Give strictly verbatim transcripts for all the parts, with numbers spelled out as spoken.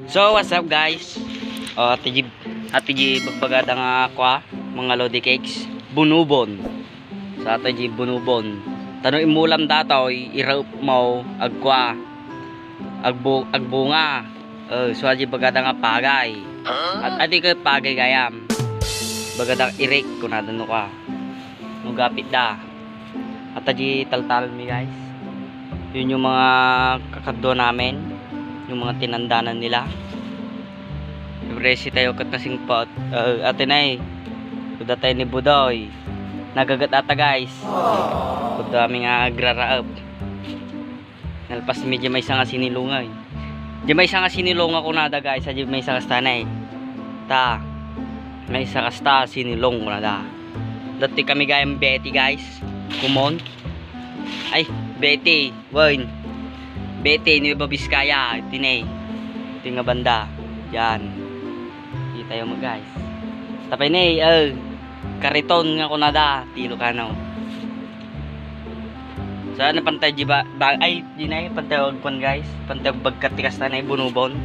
So, what's up, guys? O, ati di, ati di bagbagada nga kua, mga lodi cakes, bunubon. So, ati di bunubon. Ta no imulam datoy, iraep mo, agkua, agbu-, agbunga. O, so, adi bagada nga pagay. At adi kay pagay gayam. Bagada irik, kunada no kua. No gapit da. At adi taltalon mi, guys. Yun yung mga kakadwa namin, yung mga tinandanan nila. Siyempre, si tayo kat nasingpot. Uh, ate Nay, kuda tayo ni Budoy. Nagagat ata, guys. Kuda mi nga agraraep. Nalpas mi di maysa nga sinilunga, eh. Di maysa nga sinilunga kunada, guys. Di maysa kasta na, eh. Ta. Maysa kasta sinilong kunada. Dati kami gayam Betty, guys. Kumon. Ay, Betty. Wayne. Betty, Nueva Vizcaya. Iti ne. Iti nga banda. Yan. Kita yo mo, guys. Tapay ne, eh. Kariton nga kunada. Ti Ilocano. Sa ano pantay di ba, ba ay, di na eh, pantay agkuan, guys. Pantay agbagkat ti kasta na eh, bunubon.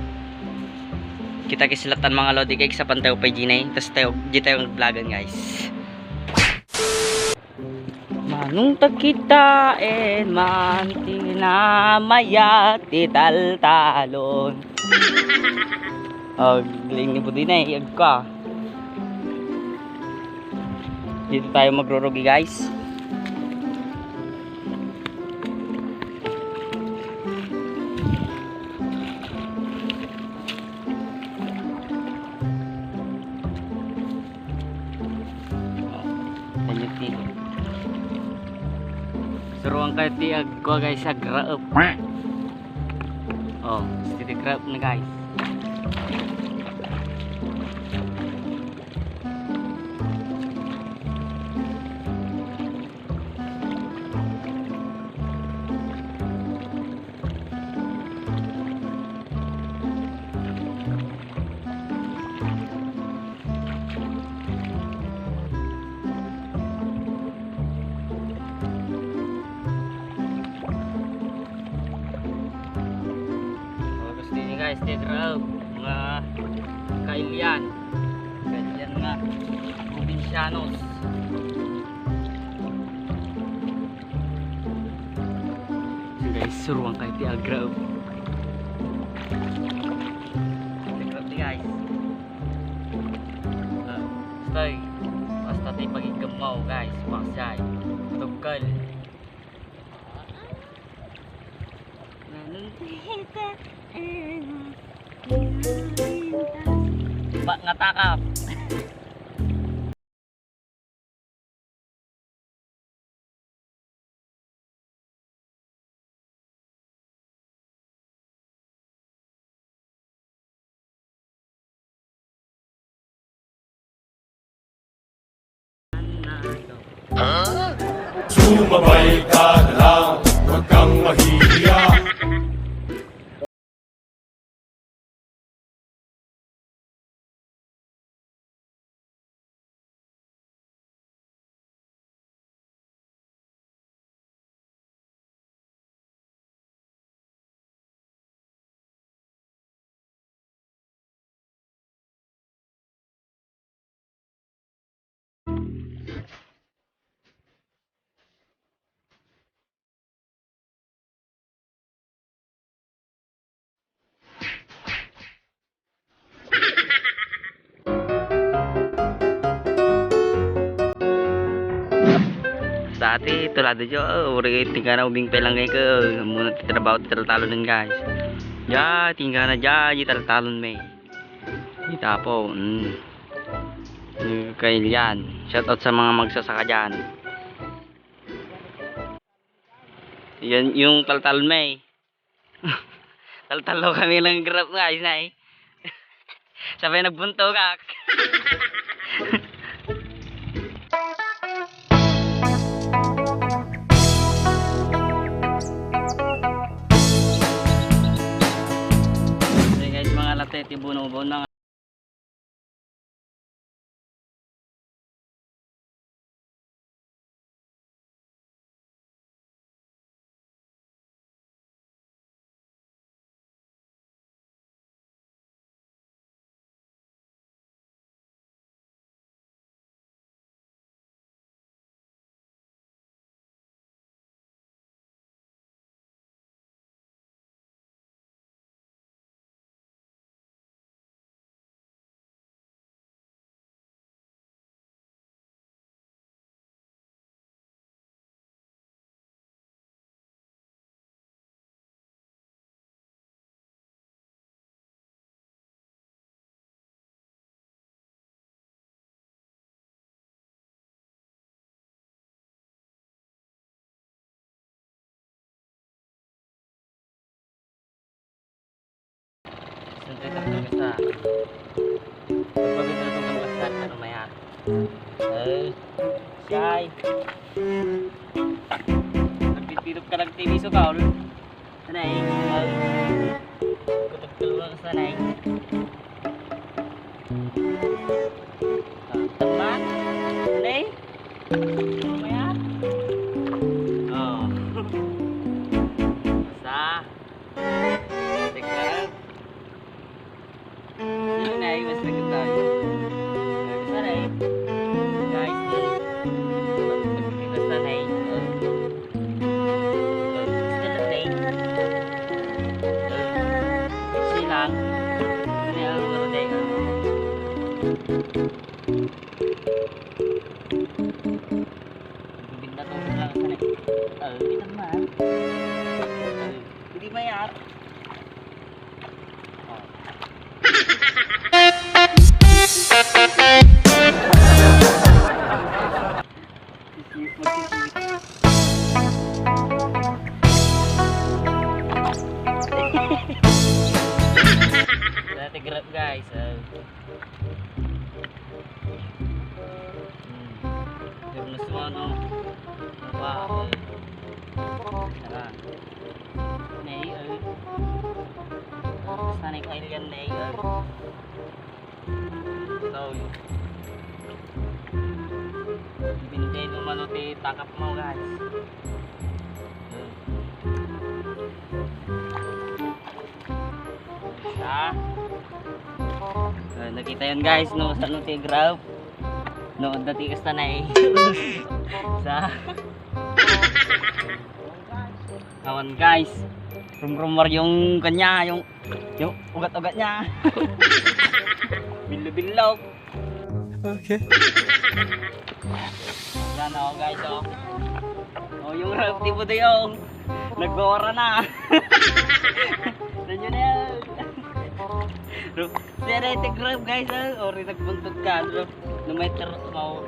Kita kislatan mga lodi cakes sa pantay pay di na eh. Tas tayo, di tayo nagvlogan, guys. Manong tagkitaen man ti namayat ti taltalon. Agling ni Budoy na eh, agka. Dito tayo magrurugi, guys. Tanyag dito. Suruan kayo ti agkua, guys, agraep. O, steady graep na, guys. O, gusto niyo, guys, ti graep, mga kailian. Kailian nga probinsyanos. So guys, suruan kayo ti agraep. Ti agraep ti guys. Ah, stay. Basta ti pagigamaw guys, paksay. Tugkal. Ba, ngatakap. Sumabay ka na lang, huwag kang mahihiya. Sa ati, tulado jo, uri tingkana ubing pelang kay ko, muna ti trabaho ti taltalon, guys. Ja, tingkana ja, di taltalon me. Itapo, mm. Kay yan. Shout out sa mga magsasaka dyan. Yan yung taltalon me. Taltalo kami ng grab, guys, na eh. Sabay nagbuntogak. Guys, mga late, ti bunubon, mga Siyempre, tapos ka sa. Pagpabidal ko ng basket, ano maya? Ay, shy. Nagpipirop ka ng T V so ka, ano? Sanay. Ay. Kutag-tulungan ka, sanay. Ah, tama? Sanay? Ano maya? Oh. Basta. Teka. Ano na, iwas na kita. Basta na eh. Guys, eh. Basta na eh. Basta na eh. Silang. Ano yung mga tayo? Bibinda to lang sa na eh. Oh, kita naman. Oh, hindi mayat. Dati grab, guys. Oh. Hmm. Pero gusto mo, no? Ano pa? Tara. Nay, eh. Basta na ikaw yan, nay, eh. So, bintay mo mano ti takap mo, guys. Eh. Sa? Ah, nakita yan, guys, no? Sa ano ti graph? No, dati kasta na eh. Sa? Awan, guys. Rumrumor yung kanya, yung, yung ugat-ugat niya. Billo-billo. Okay. Yan, oh, guys, oh. Oh, yung ref, di ba, di, oh? Nagbawara na. Nanyo na yan. Bro, serete grab, guys, oh. Ori nagbuntog ka, bro. No matter, mau,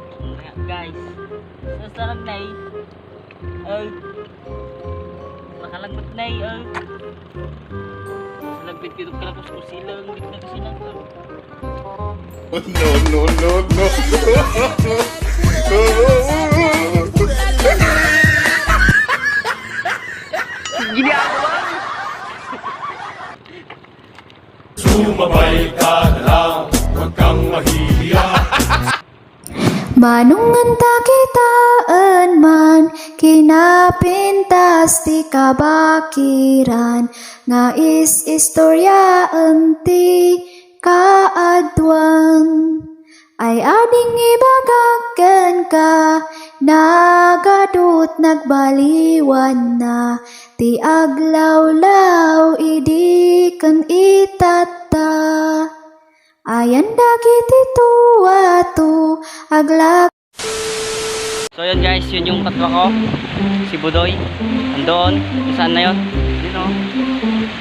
guys. Sa sarang na eh. Ay. Nakalagmat na eh, ay. Sa nagpitpitog ka na, tapos kung silang, hindi na kasi lang, ay. No, no, no, no. Ginagawa. Sumabay ka na lang, huwag kang mahihiya. Manong nganta kitaen man, kinapintas ti kabakiran, nga is-istoryaen ti kaaduan. Ay ading ibagak kenka, nagadut nagbaliwanna, ti aglawlaw idi ken itatta. Ayan dagiti tuato, aglak- So yun guys, yun yung patwa ko, si Budoy. Andun, kung saan na yun? Yun oh.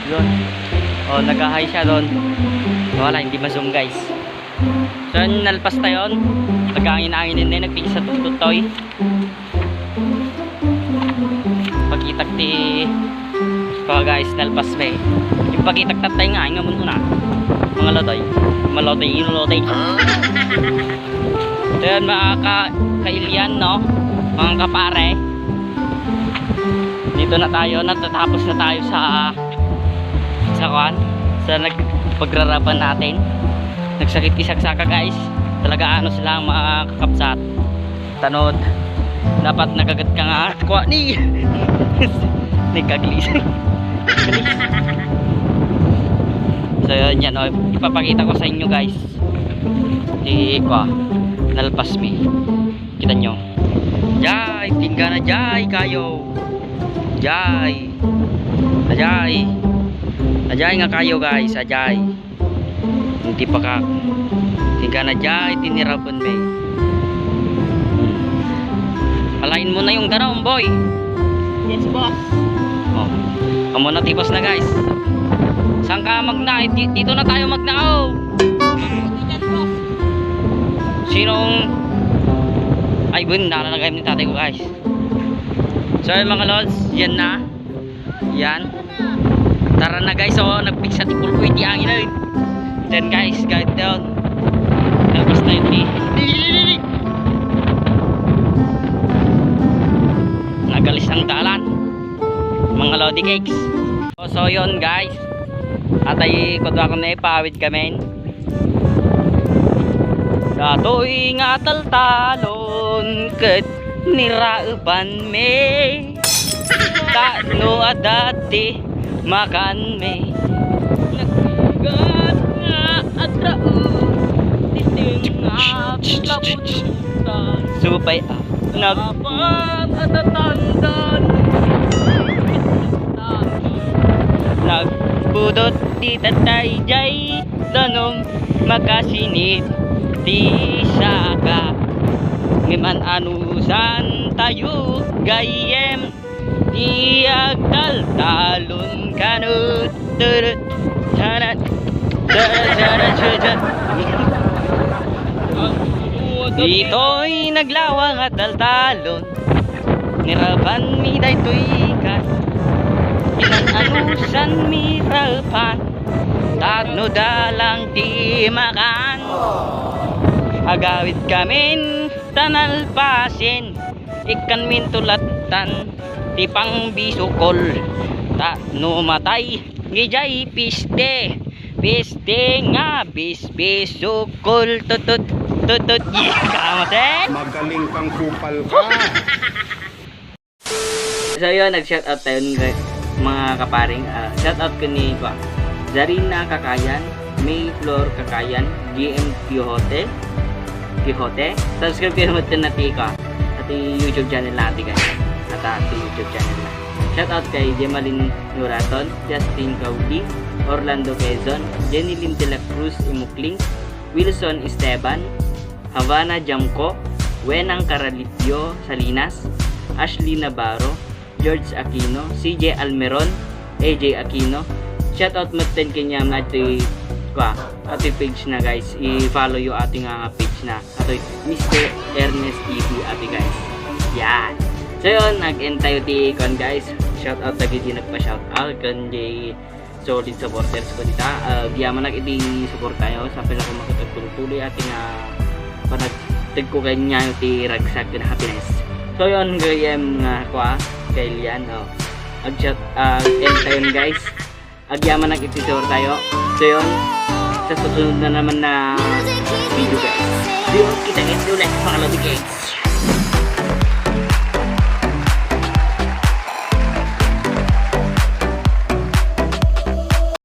Yun. Oh, nag-hi siya doon. Wala, hindi ma-zoom guys. So yun, nalpas tayo. Nag-angin-angin din, nagpigsa tututoy. Pakitak ti, pa guys, nalpas me. Yung pakitak tatay nga, nga muna. Mga lodoy. Malodoy, yung lodoy. So yun, mga ka, kailian, no? Mga kapare. Dito na tayo, natatapos na tayo sa, sa kwan, sa nagpagrarapan natin. Nagsakit isagsaka, guys. Talaga ano sila, mga kakabsat. Tanod. Dapat nagagat ka nga. Kuha ni. Ni kaglis. So, yun yan, oh. Ipapakita ko sa inyo, guys. Di, kuha. Nalpas mi. Kita nyo. Jay, tinggana jay kayo. Jay. Ajay. Ajay nga kayo, guys. Ajay. Hindi pa ka. Tinggana jay, tinirapan me. Alain mo na yung garam, boy. Yes, boss. Oh. Amo na tipos na, guys. Saan ka magna? Di- Dito na tayo magna, oh. Sinong Ay, bun, nananagay ni tatay ko, guys. So, yun, mga lods, yan na. Yan. Tara na, guys, oh, nagpiksa ti kulko iti angin, eh. Then guys, guide down. Nalpas na yung di. Nagalis ang dalan. Mga Lodi Cakes. So, so yun guys. Atay kudwa ko na ipawid kami. Datoy nga taltalon ket niraepan mi. Tapno adda ti makan mi. Nagbigat nga addaan, ti tengnga kabututan. Supay a nag- Apat a tatandan. Nagpudot ti tatay jay danum, makasinit ti saka. Ngem an-anusan tayo gayyem ti agtaltalon kano. Turut, tanat, tanat, tanat, tanat. Ditoy naglawa nga taltalon. Niraepan mi daytoy kan. Inan-anusan mi raepan. Tapno adda lang ti makan. Agawid kamin ta nalpasen. Ikkan min tulatan ti pangbisukol. Tapno matay. Ngijay piste. Piste nga bisbisukol. Tutut, tutut. Kamasen? Magaling kang kupal ka. So yun, nag-shoutout tayo ng mga kaparing. Ah, shoutout ko ni kwa, Zarina Kakayan, May Flor Kakayan, G M Quixote, Quixote. Subscribe kayo mo ito na tika. At yung YouTube channel natin guys. At ah, yung YouTube channel na. Shoutout kay Jemalyn Nuraton, Justin Caudi, Orlando Quezon, Jenny Lynn de la Cruz Imukling, Wilson Esteban, Havana Jamco, Wenang Caralipio Salinas, Ashley Navarro, George Aquino, C J Almeron, A J Aquino. Shoutout metten kaniam atoy, kwa, atoy page na guys. I-follow yo atoy nga page na. Atoy Mister Ernest E B atoy guys. Yan. So yun, nag-end tayo ti kon guys. Shoutout dagiti nagpa-shoutout ken di solid supporters ko dita. Ah, agyamanak iti suportayo. Sapay la koma ket agtuloy-tuloy ati nga panagtedko kaniayo ti ragsak ken happiness. So yun, gayyem nga kwa, kay Lian, oh. Ag-shot, ah, end tayo, guys. Agyamanak iti suportayo. So yun, sa susunod na naman na video, guys. Di mo kita-kits ulit, mga Lodi Cakes.